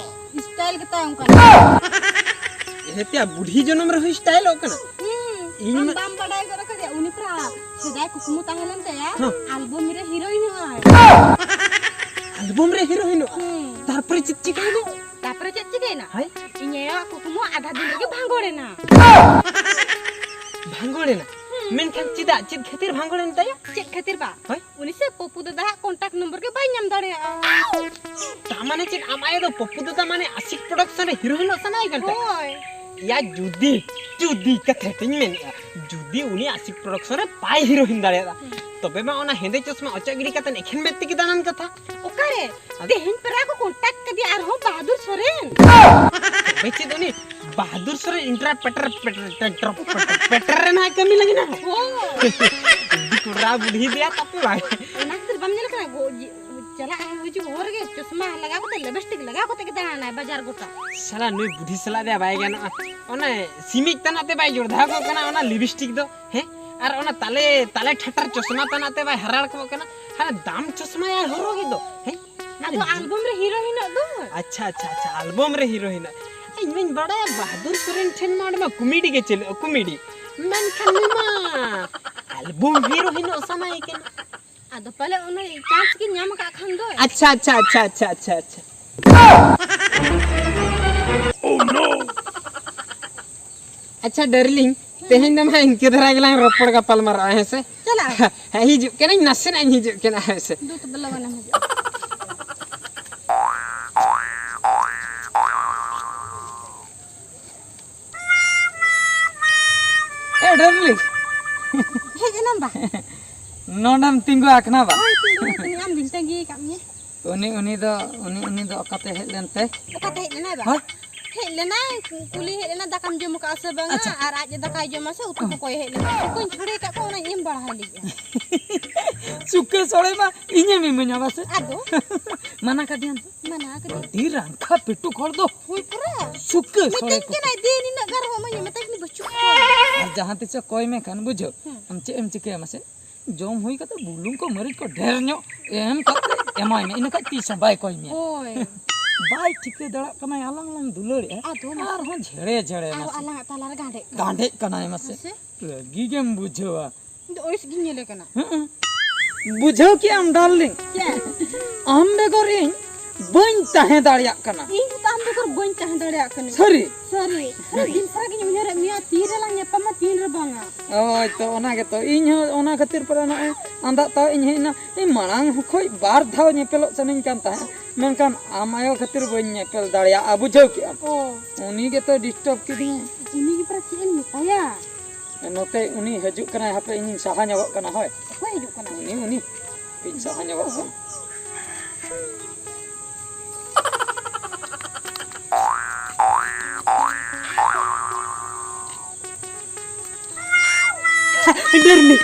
style ᱜᱮᱛᱟᱭ ᱚᱱᱠᱟᱱᱟ᱾ ᱮᱦᱮᱛᱮᱭᱟ ᱵᱩᱰᱷᱤ ᱡᱚᱱᱚᱢ ᱨᱮᱦᱚᱸ styleᱚᱜ ᱠᱟᱱᱟ᱾ ᱦᱩᱸ, ᱤᱧ ᱟᱢ ᱢᱟ- ᱵᱟᱢ ᱵᱟᱰᱟᱭ ᱜᱚᱫ ᱟᱠᱟᱫᱮᱭᱟ, ᱩᱱᱤ ᱯᱮᱲᱟ ᱥᱮᱫᱟᱭ ᱠᱩᱠᱢᱩ ᱛᱟᱦᱮᱸ ᱞᱮᱱ ᱛᱟᱭᱟ, ᱦᱮᱸ᱾ Album ᱨᱮ heroineᱚᱜᱼᱟᱭ᱾ Album ᱨᱮ heroineᱚᱜᱼᱟ? ᱦᱩᱸ᱾ ᱛᱟᱨᱯᱚᱨᱮ ᱪᱮᱫ ᱪᱤᱠᱟᱹᱭᱮᱱᱟ? ᱛᱟᱨᱯᱚᱨᱮ ᱪᱮᱫ ᱪᱤᱠᱟᱹᱭᱮᱱᱟ? ᱦᱳᱭ᱾ ᱤᱧ ᱟᱭᱳᱣᱟᱜ ᱠᱩᱠᱢᱩ ᱟᱫᱷᱟ ᱫᱤᱱ ᱨᱮᱜᱮ ᱵᱷᱟᱸᱜᱚᱲᱮᱱᱟ᱾ ᱵᱷᱟᱸᱜᱚᱲᱮᱱᱟ? ᱦᱩᱸ᱾ ᱢᱮᱱᱠᱷᱟᱱ ᱪᱮᱫᱟᱜ? ᱪᱮᱫ ᱠᱷᱟᱹᱛᱤᱨ ᱵᱷᱟᱸᱜᱚᱲᱮᱱ ᱛᱟᱭᱟ? ᱪᱮᱫ ᱠᱷᱟᱹᱛᱤᱨ ᱵᱟ? ᱦᱳᱭ᱾ ᱩᱱᱤ ᱥᱮ ᱯᱚᱯᱩ ᱫᱟᱫᱟᱣᱟᱜ contact number ᱜᱮ ᱵᱟᱭ ᱧᱟᱢ ᱫᱟᱲᱮᱭᱟᱜᱼᱟ᱾ ᱛᱟ ᱢᱟᱱᱮ ᱪᱮᱫ, ᱟᱢ ᱟᱭᱳ ᱫᱚ ᱯᱚᱯᱩ ᱫᱟᱫᱟ ᱢᱟᱱᱮ ᱟᱥᱤᱠ production ᱨᱮ heroineᱚᱜ ᱥᱟᱱᱟᱭᱮ ᱠᱟᱱ ᱛᱟᱭᱟ? ᱦᱳᱭ᱾ ᱭᱟ ᱡᱩᱫᱤ, ᱡᱩᱫᱤ ᱠᱟᱛᱷᱟ ᱛᱤᱧ ᱢᱮᱱᱮᱫᱼᱟ, ᱡᱩᱫᱤ ᱩᱱᱤ ᱟᱥᱤᱠ production ᱨᱮ ᱵᱟᱭ heroine ᱫᱟᱲᱮᱭᱟᱫᱟ, ᱦᱩᱸ᱾ ᱛᱚᱵᱮ ᱢᱟ ᱚᱱᱟ ᱦᱮᱸᱫᱮ ᱪᱚᱥᱢᱟ ᱚᱪᱚᱜ ᱜᱤᱰᱤ ᱠᱟᱛᱮ ᱮᱠᱷᱮᱱ ᱢᱮᱫ ᱛᱮᱜᱮ ᱫᱟᱬᱟᱱ ᱠᱟᱛᱷᱟ᱾ ᱚᱠᱟᱨᱮ? ᱟᱫᱚ ᱛᱮᱦᱮᱧ ᱯᱮᱲᱟ ᱠᱚ ᱠᱚᱱᱴᱟᱠᱴ ᱠᱟᱫᱮᱭᱟ ᱟᱨᱦᱚᱸ ᱵᱟᱦᱟᱫᱩᱨ ᱥᱚᱨᱮᱱ᱾ ᱛᱚᱵᱮ ᱪᱮᱫ ᱩᱱᱤ ᱵᱟᱦᱟᱫᱩᱨ ᱥᱚᱨᱮᱱ ᱤᱱᱴᱟᱨᱯᱨᱮᱴᱟᱨ ᱯᱮᱴᱨ ᱯᱮᱴᱨ ᱯᱮᱴᱨ ᱯᱮᱴᱨ ᱨᱮ ᱱᱟᱦᱟᱜ ᱠᱟᱹᱢᱤ ᱞᱟᱹᱜᱤᱫ ᱱᱟᱦᱟᱜ᱾ ᱦᱳᱭ᱾ ᱠᱚᱲᱟ ᱵᱩᱰᱷᱤ ᱫᱮᱭᱟ ᱛᱟᱯᱮ ᱵᱟᱭ᱾ ᱚᱱᱟ ᱠᱷᱟᱹᱛᱤᱨ ᱵᱟᱢ ᱧᱮᱞ ᱠᱟᱱᱟ? ᱜᱚ-, ᱡᱤ-, ᱪᱟᱞᱟᱜ ᱦᱤᱡᱩᱜ ᱦᱚᱨ ᱨᱮᱜᱮ ᱪᱚᱥᱢᱟ ᱞᱟᱜᱟᱣ ᱠᱟᱛᱮ, ᱞᱤᱯᱥᱴᱤᱠ ᱞᱟᱜᱟᱣ ᱠᱟᱛᱮ ᱜᱮ ᱫᱟᱬᱟᱱᱟᱭ ᱵᱟᱡᱟᱨ ᱜᱚᱴᱟ᱾ ᱥᱟᱞᱟ ᱱᱩᱭ ᱵᱩᱰᱷᱤ ᱥᱟᱞᱟ ᱫᱮᱭᱟ ᱵᱟᱭ ᱜᱟᱱᱚᱜᱼᱟ᱾ ᱚᱱᱟ ᱥᱤᱢᱤᱡ ᱛᱟᱱᱟᱜ ᱛᱮ ᱵᱟᱭ ᱡᱚᱲᱫᱷᱟᱣ ᱠᱚᱜ ᱠᱟᱱᱟ ᱚᱱᱟ ᱞᱤᱯᱥᱴᱤᱠ ᱫᱚ, ᱦᱮᱸ? ᱟᱨ ᱚᱱᱟ ᱛᱟᱞᱮ, ᱛᱟᱞᱮ ᱴᱷᱟᱴᱟᱨ ᱪᱚᱥᱢᱟ ᱛᱟᱱᱟᱜ ᱛᱮ ᱵᱟᱭ ᱦᱟᱨᱟᱲ ᱠᱚᱜ ᱠᱟᱱᱟ᱾ ᱦᱟᱱᱟ ᱫᱟᱢ ᱪᱚᱥᱢᱟᱭ ᱦᱚᱨᱚᱜᱮᱫ ᱫᱚ, ᱦᱮᱸ? ᱟᱫᱚ ᱟᱞᱵᱚᱢ ᱨᱮ ᱦᱤᱨᱳ ᱦᱮᱱᱟᱜ ᱫᱚ᱾ ᱟᱪᱪᱷᱟ, ᱟᱪᱪᱷᱟ, ᱟᱪᱪᱷᱟ, ᱟᱞᱵᱚᱢ ᱨᱮ ᱦᱤᱨᱳ ᱦᱮᱱᱟᱜ᱾ ᱤᱧ ᱢᱟᱧ ᱵᱟᱲᱟᱭᱟ ᱵᱟᱦᱟᱫᱩᱨ ᱥᱚᱨᱮᱱ ᱴᱷᱮᱱ ᱢᱟ ᱚᱸᱰᱮ ᱢᱟ ᱠᱚᱢᱮᱰᱤ ᱜᱮ ᱪᱟᱹᱞᱩᱜᱼᱟ, ᱠᱚᱢᱮᱰᱤ᱾ ᱢᱮᱱᱠᱷᱟᱱ ᱱᱩᱭ ᱢᱟ ᱟᱞᱵᱚᱢ ᱦᱤᱨᱳ ᱦᱤᱱᱚᱜ ᱥᱟᱱᱟᱭᱮ ᱠᱟᱱᱟ᱾ ᱟᱫᱚ ᱯᱟᱞᱮ ᱚᱱᱟ ᱪᱟᱱᱥ ᱜᱮ ᱧᱟᱢ ᱟᱠᱟᱫ ᱠᱷᱟᱱ ᱫᱚ᱾ ᱟᱪᱪᱷᱟ, ᱟᱪᱪᱷᱟ, ᱟᱪᱪᱷᱟ, ᱟᱪᱪᱷᱟ, ᱟᱪᱪᱷᱟ, ᱟᱪᱪᱷᱟ᱾ ᱟᱪᱪᱷᱟ ᱰᱟᱨᱞᱤᱝ, ᱛᱮᱦᱮᱧ ᱫᱚ ᱢᱟ ᱤᱱᱠᱟᱹ ᱫᱷᱟᱨᱟ ᱜᱮᱞᱟᱝ ᱨᱚᱯᱚᱲ ᱜᱟᱯᱟᱞ ᱢᱟᱨᱟᱜᱼᱟ, ᱦᱮᱸ ᱥᱮ? ᱪᱟᱞᱟᱜ᱾ ᱦᱮᱸ, ᱦᱤᱡᱩᱜ ᱠᱟᱹᱱᱟᱹᱧ, ᱱᱟᱥᱮᱱᱟᱜ ᱤᱧ ᱦᱤᱡᱩᱜ ᱠᱟᱱᱟ, ᱦᱮᱸ ᱥᱮ? ᱫᱩ ᱛᱚᱵᱮ ᱞᱚᱜᱚᱱᱮᱢ ᱦᱤᱡᱩᱜᱼᱟ᱾ ᱮ ᱰᱟᱨᱞᱤᱝ᱾ ᱦᱮᱡ ᱮᱱᱟᱢ ᱵᱟ? ᱱᱚᱰᱮᱢ ᱛᱤᱸᱜᱩ ᱟᱠᱟᱱᱟ ᱵᱟ? ᱦᱳᱭ, ᱛᱤᱸᱜᱩ ᱟᱠᱟᱱᱟᱹᱧ, ᱟᱢ ᱜᱤᱧ ᱛᱟᱺᱜᱤ ᱟᱠᱟᱫ ᱢᱮᱭᱟ᱾ ᱩᱱᱤ, ᱩᱱᱤ ᱫᱚ, ᱩᱱᱤ, ᱩᱱᱤ ᱫᱚ ᱚᱠᱟᱛᱮ ᱦᱮᱡ ᱞᱮᱱᱛᱮ? ᱚᱠᱟᱛᱮ ᱦᱮᱡ ᱞᱮᱱᱟᱭ ᱵᱟ? ᱦᱳᱭ᱾ ᱦᱮᱡ ᱞᱮᱱᱟᱭ, ᱠᱩᱞᱤ ᱦᱮᱡ ᱞᱮᱱᱟ, "ᱫᱟᱠᱟᱢ ᱡᱚᱢ ᱟᱠᱟᱫᱼᱟ ᱥᱮ ᱵᱟᱝᱟ?" ᱟᱪᱪᱷᱟ᱾ ᱟᱨ ᱟᱡ ᱮ ᱫᱟᱠᱟᱭ ᱡᱚᱢᱟ ᱥᱮ ᱩᱛᱩ ᱠᱚ ᱠᱚᱭ ᱦᱮᱡ ᱞᱮᱱᱟ᱾ ᱩᱛᱩ ᱠᱚᱧ ᱪᱷᱟᱹᱲᱟᱹᱭ ᱟᱠᱟᱫ ᱠᱚᱣᱟ, ᱚᱱᱟᱧ ᱮᱢ ᱵᱟᱲᱟ ᱟᱭ ᱞᱟᱹᱜᱤᱫ᱾ ᱪᱩᱠᱟᱹ ᱥᱚᱲᱮ ᱢᱟ ᱤᱧᱮᱢ ᱤᱢᱟᱹᱧᱟ ᱵᱟᱥᱮ? ᱟᱫᱚ? ᱢᱟᱱᱟ ᱠᱟᱫᱮᱭᱟᱢ ᱛᱚ? ᱢᱟᱱᱟ ᱠᱟᱫᱮᱭᱟᱹᱧ᱾ ᱟᱹᱰᱤ ᱨᱟᱝᱠᱷᱟ ᱯᱮᱴᱩ ᱦᱚᱲ ᱫᱚ᱾ ᱦᱳᱭ ᱯᱩᱨᱟᱹ᱾ ᱪᱩᱠᱟᱹ ᱥᱚᱲᱮ ᱢᱤᱛᱟᱹᱧ ᱠᱚ᱾ ᱠᱟᱱᱟᱭ, "ᱫᱮ ᱱᱤᱱᱟᱹᱜ ᱜᱟᱱ ᱨᱮᱦᱚᱸ ᱤᱢᱟᱹᱧ ᱢᱮ", ᱢᱮᱛᱟᱭ ᱠᱟᱹᱱᱟᱹᱧ, "ᱵᱟᱹᱪᱩᱜ ᱠᱚᱣᱟ᱾" ᱟᱨ ᱡᱟᱦᱟᱸ ᱛᱤᱥ ᱮ ᱠᱚᱭ ᱢᱮ ᱠᱷᱟᱱ, ᱵᱩᱡᱷᱟᱹᱣ, ᱦᱩᱸ᱾ ᱟᱢ ᱪᱮᱫ ᱮᱢ ᱪᱤᱠᱟᱹᱭᱟ ᱢᱟᱥᱮ? ᱡᱚᱢ ᱦᱩᱭ ᱠᱟᱛᱮ ᱵᱩᱞᱩᱝ ᱠᱚ ᱢᱟᱹᱨᱤᱪ ᱠᱚ ᱰᱷᱮᱨ ᱧᱚᱜ ᱮᱢ ᱠᱟᱛᱮ ᱮᱢᱟᱭ ᱢᱮ, ᱤᱱᱟᱹ ᱠᱷᱟᱡ ᱛᱤᱥ ᱦᱚᱸ ᱵᱟᱭ ᱠᱚᱭ ᱢᱮᱭᱟ᱾ ᱦᱳᱭ᱾ ᱵᱟᱭ ᱴᱷᱤᱠᱟᱹ ᱫᱟᱲᱮᱭᱟᱜ ᱠᱟᱱᱟᱭ, ᱟᱞᱟᱝ ᱞᱟᱝ ᱫᱩᱞᱟᱹᱲᱮᱜᱼᱟ᱾ ᱟᱫᱚ ᱢᱟᱥᱮ᱾ ᱟᱨᱦᱚᱸ ᱡᱷᱮᱲᱮ ᱡᱷᱮᱲᱮ ᱟᱨᱦᱚᱸ ᱢᱟᱥᱮ᱾ ᱟᱞᱟᱝᱟᱜ ᱛᱟᱞᱟᱨᱮ ᱜᱟᱸᱰᱮᱜ ᱠᱟᱱᱟ᱾ ᱜᱟᱸᱰᱮᱜ ᱠᱟᱱᱟᱭ ᱢᱟᱥᱮ᱾ ᱢᱟᱥᱮ᱾ ᱨᱟᱹᱜᱤ ᱜᱮᱢ ᱵᱩᱡᱷᱟᱹᱣᱟ᱾ ᱤᱧ ᱫᱚ ᱟᱹᱲᱤᱥ ᱜᱤᱧ ᱧᱮᱞᱮ ᱠᱟᱱᱟ᱾ ᱦᱩᱸ᱾ ᱵᱩᱡᱷᱟᱹᱣ ᱠᱮᱜ ᱟᱢ, ᱰᱟᱨᱞᱤᱝ? ᱪᱮᱫ? ᱟᱢ ᱵᱮᱜᱚᱨ ᱤᱧ ᱵᱟᱹᱧ ᱛᱟᱦᱮᱸ ᱫᱟᱲᱮᱭᱟᱜ ᱠᱟᱱᱟ᱾ ᱤᱧ ᱦᱚᱸ ᱛᱚ ᱟᱢ ᱵᱮᱜᱚᱨ ᱵᱟᱹᱧ ᱛᱟᱦᱮᱸ ᱫᱟᱲᱮᱭᱟᱜ ᱠᱟᱱᱟ᱾ ᱥᱟᱹᱨᱤ? ᱥᱟᱹᱨᱤ᱾ ᱟᱨ ᱫᱤᱱ ᱥᱟᱨᱟ ᱜᱤᱧ ᱩᱭᱦᱟᱹᱨᱮᱫ ᱢᱮᱭᱟ, ᱛᱤ ᱨᱮᱞᱟᱝ ᱧᱟᱯᱟᱢᱟ, ᱛᱤᱱ ᱨᱮ ᱵᱟᱝᱟ᱾ ᱦᱳᱭ ᱛᱚ, ᱚᱱᱟ ᱜᱮᱛᱚ᱾ ᱤᱧ ᱦᱚᱸ ᱚᱱᱟ ᱠᱷᱟᱹᱛᱤᱨ ᱯᱟᱞᱮ ᱱᱚᱜᱼᱚᱭ ᱟᱸᱫᱟᱜ ᱛᱟᱣ ᱤᱧ ᱦᱮᱡ ᱮᱱᱟ᱾ ᱤᱧ ᱢᱟᱲᱟᱝ ᱠᱷᱚᱡ ᱵᱟᱨ ᱫᱷᱟᱣ ᱧᱮᱯᱮᱞᱚᱜ ᱥᱟᱱᱟᱧ ᱠᱟᱱ ᱛᱟᱦᱮᱸᱫ, ᱢᱮᱱᱠᱷᱟᱱ ᱟᱢ ᱟᱭᱳ ᱠᱷᱟᱹᱛᱤᱨ ᱵᱟᱹᱧ ᱧᱮᱯᱮᱞ ᱫᱟᱲᱮᱭᱟᱜᱼᱟ, ᱵᱩᱡᱷᱟᱹᱣ ᱠᱮᱜ ᱟᱢ? ᱚ᱾ ᱩᱱᱤ ᱜᱮᱛᱚ ᱰᱤᱥᱴᱟᱵ ᱠᱤᱫᱤᱧᱟ᱾ ᱩᱱᱤ ᱜᱮ ᱯᱟᱨᱟ ᱪᱮᱫ ᱮᱢ ᱢᱮᱛᱟᱭᱟ? ᱱᱚᱛᱮ ᱩᱱᱤ ᱦᱤᱡᱩᱜ ᱠᱟᱱᱟᱭ, ᱦᱟᱯᱮ ᱤᱧᱤᱧ ᱥᱟᱦᱟ ᱧᱚᱜᱚᱜ ᱠᱟᱱᱟ᱾ ᱦᱳᱭ, ᱚᱠᱚᱭ ᱦᱤᱡᱩᱜ ᱠᱟᱱᱟ? ᱩᱱᱤ, ᱩᱱᱤ᱾ ᱤᱧ ᱥᱟᱦᱟ ᱧᱚᱜᱚᱜ ᱠᱟᱱᱟ᱾ ᱰᱮᱨᱞᱤ᱾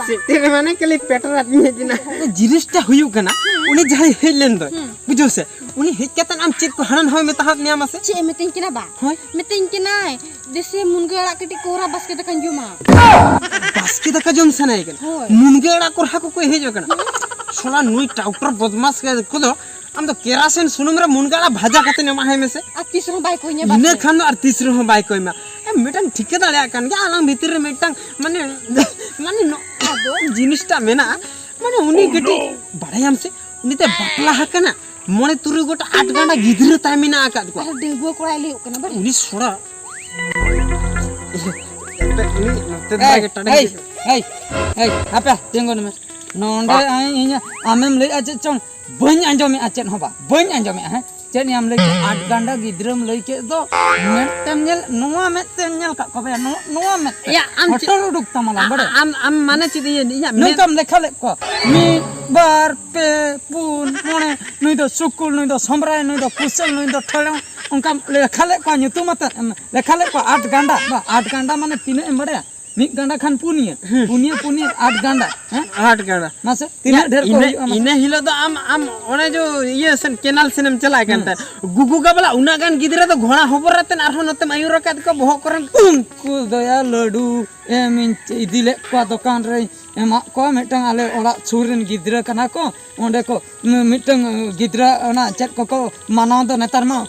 ᱥᱮᱴᱮᱨ ᱢᱟᱱᱮ ᱠᱷᱟᱹᱞᱤ ᱯᱮᱴᱮᱨ ᱟᱫᱤᱧᱟ ᱡᱮ ᱱᱟ᱾ ᱡᱤᱱᱤᱥᱴᱟ ᱦᱩᱭᱩᱜ ᱠᱟᱱᱟ, ᱩᱱᱤ ᱡᱟᱦᱟᱸᱭ ᱦᱮᱡ ᱞᱮᱱ ᱫᱚᱭ, ᱦᱩᱸ᱾ ᱵᱩᱡᱷᱟᱹᱣ ᱥᱮ, ᱩᱱᱤ ᱦᱮᱡ ᱠᱟᱛᱮ ᱟᱢ ᱪᱮᱫ ᱠᱚ ᱦᱟᱱᱟ ᱱᱟᱣᱟᱭ ᱢᱮᱛᱟ ᱦᱟᱫ ᱢᱮᱭᱟ ᱢᱟᱥᱮ? ᱪᱮᱫ ᱮ ᱢᱤᱛᱟᱹᱧ ᱠᱟᱱᱟ ᱵᱟ? ᱦᱳᱭ᱾ ᱢᱤᱛᱟᱹᱧ ᱠᱟᱱᱟᱭ, ᱫᱮᱥᱤ ᱢᱩᱱᱜᱟᱹ ᱟᱲᱟᱜ ᱠᱟᱹᱴᱤᱡ ᱠᱚᱨᱦᱟ ᱵᱟᱥᱠᱮ ᱫᱟᱠᱟᱧ ᱡᱚᱢᱟ᱾ ᱵᱟᱥᱠᱮ ᱫᱟᱠᱟ ᱡᱚᱢ ᱥᱟᱱᱟᱭᱮ ᱠᱟᱱᱟ? ᱦᱳᱭ᱾ ᱢᱩᱱᱜᱟᱹ ᱟᱲᱟᱜ ᱠᱚᱨᱦᱟ ᱠᱚᱠᱚ ᱦᱮᱡ ᱟᱠᱟᱱᱟ? ᱦᱩᱸ᱾ ᱥᱟᱞᱟ ᱱᱩᱭ ᱴᱟᱣᱴᱚᱨ ᱵᱚᱫᱢᱟᱥ ᱠᱚᱫᱚ, ᱟᱢ ᱫᱚ ᱠᱮᱨᱟᱥᱤᱱ ᱥᱩᱱᱩᱢ ᱨᱮ ᱢᱩᱱᱜᱟᱹ ᱟᱲᱟᱜ ᱵᱷᱟᱡᱟ ᱠᱟᱛᱮ ᱮᱢᱟᱦᱟᱭ ᱢᱮᱥᱮ᱾ ᱟᱨ ᱛᱤᱥ ᱨᱮᱦᱚᱸ ᱵᱟᱭ ᱠᱚᱭ ᱤᱧᱟ ᱤᱱᱟᱹ ᱵᱟᱥᱮ᱾ ᱠᱷᱟᱱ ᱫᱚ ᱟᱨ ᱛᱤᱥ ᱨᱮᱦᱚᱸ ᱵᱟᱭ ᱠᱚᱭ ᱢᱟ᱾ ᱮ, ᱢᱤᱫᱴᱟᱝ ᱴᱷᱤᱠᱟᱹ ᱫᱟᱲᱮᱭᱟᱜ ᱠᱟᱱ ᱜᱮᱭᱟ, ᱟᱞᱟᱝ ᱵᱷᱤᱛᱤᱨ ᱨᱮ ᱢᱤᱫᱴᱟᱝ ᱢᱟᱱᱮ, ᱢᱟᱱᱮ ᱱᱚ-, ᱟᱫᱚ ᱡᱤᱱᱤᱥᱴᱟ ᱢᱮᱱᱟᱜᱼᱟ, ᱢᱟᱱᱮ ᱩᱱᱤ ᱠᱟᱹᱴᱤᱡ ᱵᱟᱲᱟᱭᱟᱢ ᱥᱮ, ᱩᱱᱤ ᱛᱮ ᱵᱟᱯᱞᱟ ᱟᱠᱟᱱᱟ, ᱢᱚᱬᱮ ᱛᱩᱨᱩᱭ ᱜᱚᱴᱟ ᱟᱴ ᱜᱟᱱᱰᱟ ᱜᱤᱫᱽᱨᱟᱹ ᱛᱟᱭ ᱢᱮᱱᱟᱜ ᱟᱠᱟᱫ ᱠᱚᱣᱟ᱾ ᱟᱨ ᱰᱟᱺᱜᱩᱣᱟᱹ ᱠᱚᱲᱟᱭ ᱞᱟᱹᱭᱚᱜ ᱠᱟᱱᱟ ᱵᱟᱝ? ᱩᱱᱤ ᱥᱚᱲᱟ᱾ ᱤᱭᱟᱹ, ᱮᱱᱛᱮ ᱩᱱᱤ ᱱᱚᱛᱮ ᱫᱚ ᱮᱭ, ᱵᱟᱭ ᱴᱟᱴᱟ ᱮᱭ, ᱜᱤᱫᱽᱨᱟᱹ᱾ ᱮᱭ, ᱮᱭ, ᱦᱟᱯᱮ, ᱛᱤᱸᱜᱩᱱ ᱢᱮ᱾ ᱱᱚᱰᱮ ᱵᱟ- ᱤᱧ, ᱟᱢᱮᱢ ᱞᱟᱹᱭᱮᱜᱼᱟ ᱪᱮᱫ ᱪᱚᱝ? ᱵᱟᱹᱧ ᱟᱸᱡᱚᱢᱮᱜᱼᱟ ᱪᱮᱫ ᱦᱚᱸ ᱵᱟ, ᱵᱟᱹᱧ ᱟᱸᱡᱚᱢᱮᱜᱼᱟ᱾ ᱦᱮᱸ, ᱪᱮᱫ ᱮᱢ ᱞᱟᱹᱭ ᱠᱮᱫ? ᱟᱴ ᱜᱟᱱᱰᱟ ᱜᱤᱫᱽᱨᱟᱹᱢ ᱞᱟᱹᱭ ᱠᱮᱫ ᱫᱚ, ᱢᱮᱫ ᱛᱮᱢ ᱧᱮᱞ, ᱱᱚᱣᱟ ᱢᱮᱫ ᱛᱮᱢ ᱧᱮᱞ ᱠᱟᱜ ᱠᱚᱣᱟ ᱵᱚᱭᱟ? ᱱᱚᱣᱟ, ᱱᱚᱣᱟ ᱢᱮᱫ ᱛᱮ᱾ ᱭᱟ, ᱟᱢ ᱪᱮᱫ ᱦᱚᱴᱚᱨ ᱩᱰᱩᱠ ᱛᱟᱢᱟ ᱞᱟᱝ, ᱵᱟᱲᱟᱭ? ᱟᱢ, ᱟᱢ ᱢᱟᱱᱮ ᱪᱮᱫ? ᱤᱭᱟᱹ, ᱤᱧᱟᱹᱜ ᱢᱮᱫ ᱱᱚᱝᱠᱟᱢ ᱞᱮᱠᱷᱟ ᱞᱮᱫ ᱠᱚᱣᱟ? ᱢᱤᱫ, ᱵᱟᱨ, ᱯᱮ, ᱯᱩᱱ, ᱢᱚᱬᱮ, ᱱᱩᱭ ᱫᱚ ᱥᱩᱠᱩᱞ, ᱱᱩᱭ ᱫᱚ ᱥᱚᱢᱨᱟᱭ, ᱱᱩᱭ ᱫᱚ ᱠᱩᱥᱟᱹᱞ, ᱱᱩᱭ ᱫᱚ ᱴᱷᱚᱭᱚᱝ, ᱚᱱᱠᱟᱢ ᱞᱮᱠᱷᱟ ᱞᱮᱫ ᱠᱚᱣᱟ ᱧᱩᱛᱩᱢ ᱟᱛᱮᱫ ᱮᱢ ᱞᱮᱠᱷᱟ ᱞᱮᱫ ᱠᱚᱣᱟ? ᱟᱴ ᱜᱟᱱᱰᱟ, ᱵᱟ, ᱟᱴ ᱜᱟᱱᱰᱟ ᱢᱟᱱᱮ ᱛᱤᱱᱟᱹᱜ ᱮᱢ ᱵᱟᱲᱟᱭᱟ? ᱢᱤᱫ ᱜᱟᱱᱰᱟ ᱠᱷᱟᱱ ᱯᱩᱱᱭᱟᱹ, ᱦᱩᱸ᱾ ᱯᱩᱱᱭᱟᱹ, ᱯᱩᱱᱭᱟᱹ, ᱟᱴ ᱜᱟᱱᱰᱟ, ᱦᱮᱸ? ᱟᱴ ᱜᱟᱱᱰᱟ᱾ ᱢᱟᱥᱮ, ᱛᱤᱱᱟᱹᱜ ᱰᱷᱮᱨ ᱠᱚ ᱤᱱᱟᱹ, ᱦᱩᱭᱩᱜᱼᱟ, ᱢᱟᱥᱮ? ᱤᱱᱟᱹ ᱦᱤᱞᱳᱜ ᱫᱚ ᱟᱢ, ᱟᱢ ᱚᱱᱮ ᱡᱚ ᱤᱭᱟᱹ ᱥᱮᱱ, ᱠᱮᱱᱟᱞ ᱥᱮᱱᱮᱢ ᱪᱟᱞᱟᱜ ᱠᱟᱱ ᱦᱩᱸ᱾ ᱛᱟᱦᱮᱸᱫ᱾ ᱜᱩᱜᱩ ᱜᱟᱵᱞᱟ ᱩᱱᱟᱹᱜ ᱜᱟᱱ ᱜᱤᱫᱽᱨᱟᱹ ᱫᱚ ᱜᱷᱚᱲᱟ ᱦᱚᱵᱚᱨ ᱟᱛᱮᱫ ᱟᱨᱦᱚᱸ ᱱᱚᱛᱮᱢ ᱟᱹᱭᱩᱨ ᱟᱠᱟᱫ ᱠᱚᱣᱟ ᱵᱚᱦᱚᱜ ᱠᱚᱨᱮᱢ᱾ ᱩᱱᱠᱩ ᱫᱚᱭᱟ ᱞᱟᱹᱰᱩ ᱮᱢ ᱤᱧ ᱤᱫᱤ ᱞᱮᱫ ᱠᱚᱣᱟ ᱫᱚᱠᱟᱱ ᱨᱮᱧ ᱮᱢᱟᱜ ᱠᱚᱣᱟ᱾ ᱢᱤᱫᱴᱟᱝ ᱟᱞᱮ ᱚᱲᱟᱜ ᱥᱩᱨ ᱨᱮᱱ ᱜᱤᱫᱽᱨᱟᱹ ᱠᱟᱱᱟ ᱠᱚ, ᱚᱸᱰᱮ ᱠᱚ ᱢᱤ-, ᱢᱤᱫᱴᱟᱝ ᱜᱤᱫᱽᱨᱟᱹ ᱚᱱᱟ ᱪᱮᱫ ᱠᱚᱠᱚ ᱢᱟᱱᱟᱣ ᱫᱚ ᱱᱮᱛᱟᱨ ᱢᱟ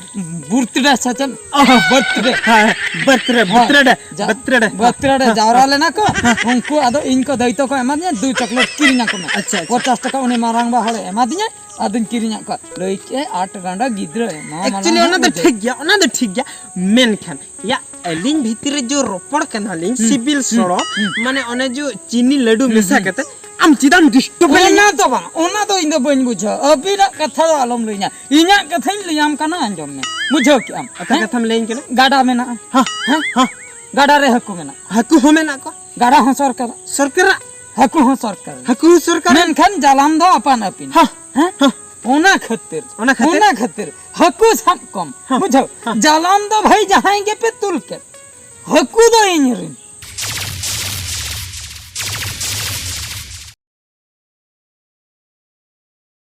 ᱵᱩᱨᱛᱷᱰᱮ ᱥᱮ ᱪᱮᱫ? ᱚ, ᱵᱟᱨᱛᱷᱰᱮ᱾ ᱦᱮᱸ, ᱵᱟᱨᱛᱷᱰᱮ, ᱦᱳᱭ᱾ ᱵᱟᱨᱛᱷᱰᱮ, ᱡᱟ-, ᱵᱟᱨᱛᱷᱰᱮ᱾ ᱵᱟᱨᱛᱷᱰᱮ ᱦᱮᱸ, ᱡᱟᱣᱨᱟ ᱦᱮᱸ᱾ ᱞᱮᱱᱟ ᱠᱚ, ᱩᱱᱠᱩ ᱟᱫᱚ ᱤᱧ ᱠᱚ ᱫᱟᱹᱭᱤᱛᱚ ᱠᱚ ᱮᱢᱟᱫᱤᱧᱟ, ᱫᱩ ᱪᱚᱠᱞᱮᱴ ᱠᱤᱨᱤᱧ ᱟᱠᱚ ᱢᱮ᱾ ᱟᱪᱪᱷᱟ, ᱟᱪᱪᱷᱟ᱾ ᱯᱚᱪᱟᱥ ᱴᱟᱠᱟ ᱩᱱᱤ ᱢᱟᱨᱟᱝᱵᱟ ᱦᱚᱲᱮ ᱮᱢᱟᱫᱤᱧᱟ, ᱟᱫᱚᱧ ᱠᱤᱨᱤᱧᱟᱫ ᱠᱚᱣᱟ᱾ ᱞᱟᱹᱭ ᱠᱮᱫ ᱟᱴ ᱜᱟᱱᱰᱟ ᱜᱤᱫᱽᱨᱟᱹ, ᱱᱚᱣᱟ ᱢᱟ actually, ᱞᱟᱝ ᱚᱱᱟ ᱫᱚ ᱵᱩᱡᱷᱟᱹᱣ᱾ ᱴᱷᱤᱠ ᱜᱮᱭᱟ, ᱚᱱᱟ ᱫᱚ ᱴᱷᱤᱠ ᱜᱮᱭᱟ, ᱢᱮᱱᱠᱷᱟᱱ ᱭᱟ, ᱟᱹᱞᱤᱧ ᱵᱷᱤᱛᱤᱨ ᱨᱮ ᱡᱚ ᱨᱚᱯᱚᱲ ᱠᱟᱱᱟᱞᱤᱧ, ᱦᱩᱸ, ᱥᱤᱵᱤᱞ ᱦᱩᱸ, ᱥᱚᱲᱚᱢ, ᱦᱩᱸ᱾ ᱢᱟᱱᱮ ᱚᱱᱮ ᱡᱚ ᱪᱤᱱᱤ ᱞᱟᱹᱰᱩ ᱦᱩᱸ, ᱢᱮᱥᱟ ᱦᱩᱸ᱾ ᱠᱟᱛᱮ, ᱟᱢ ᱪᱮᱫᱟᱜ ᱮᱢ disturb ᱚᱱᱟ ᱫᱚ ᱵᱟᱝ, ᱚᱱᱟ ᱫᱚ ᱤᱧ ᱫᱚ ᱵᱟᱹᱧ ᱵᱩᱡᱷᱟᱹᱣᱟ᱾ ᱟᱹᱵᱤᱱᱟᱜ ᱠᱟᱛᱷᱟ ᱫᱚ ᱟᱞᱚᱢ ᱞᱟᱹᱭᱟ, ᱤᱧᱟᱹᱜ ᱠᱟᱛᱷᱟᱧ ᱞᱟᱹᱭᱟᱢ ᱠᱟᱱᱟ, ᱟᱸᱡᱚᱢ ᱢᱮ, ᱵᱩᱡᱷᱟᱹᱣ ᱠᱮᱜᱼᱟᱢ? ᱚᱠᱟ ᱦᱮᱸ? ᱠᱟᱛᱷᱟᱢ ᱞᱟᱹᱭᱟᱹᱧ ᱠᱟᱱᱟ? ᱜᱟᱰᱟ ᱢᱮᱱᱟᱜᱼᱟ᱾ ᱦᱮᱸ? ᱦᱮᱸ? ᱦᱮᱸ? ᱜᱟᱰᱟ ᱨᱮ ᱦᱟᱹᱠᱩ ᱢᱮᱱᱟᱜ᱾ ᱦᱟᱹᱠᱩ ᱦᱚᱸ ᱢᱮᱱᱟᱜ ᱠᱚᱣᱟ᱾ ᱜᱟᱰᱟ ᱦᱚᱸ ᱥᱚᱨᱠᱟᱨᱟᱜ᱾ ᱥᱚᱨᱠᱟᱨᱟᱜ᱾ ᱦᱟᱹᱠᱩ ᱦᱚᱸ ᱥᱚᱨᱠᱟᱨᱟᱜ᱾ ᱦᱟᱹᱠᱩ ᱦᱚᱸ ᱥᱚᱨᱠᱟᱨᱟᱜ᱾ ᱢᱮᱱᱠᱷᱟᱱ ᱡᱟᱞᱟᱢ ᱫᱚ ᱟᱯᱟᱱ ᱟᱹᱯᱤᱱ᱾ ᱦᱮᱸ᱾ ᱦᱮᱸ? ᱦᱮᱸ᱾ ᱚᱱᱟ ᱠᱷᱟᱹᱛᱤᱨ᱾ ᱚᱱᱟ ᱠᱷᱟᱹᱛᱤᱨ? ᱚᱱᱟ ᱠᱷᱟᱹᱛᱤᱨ᱾ ᱦᱟᱹᱠᱩ ᱥᱟᱵ ᱠᱚᱢ᱾ ᱦᱮᱸ᱾ ᱵᱩᱡᱷᱟᱹᱣ? ᱦᱮᱸ᱾ ᱡᱟᱞᱟᱢ ᱫᱚ ᱵᱷᱟᱹᱭ ᱡᱟᱦᱟᱸᱭ ᱜᱮᱯᱮ ᱛᱩᱞ ᱠᱮᱫ᱾ ᱦᱟᱹᱠᱩ ᱫᱚ ᱤᱧ ᱨᱮᱱ᱾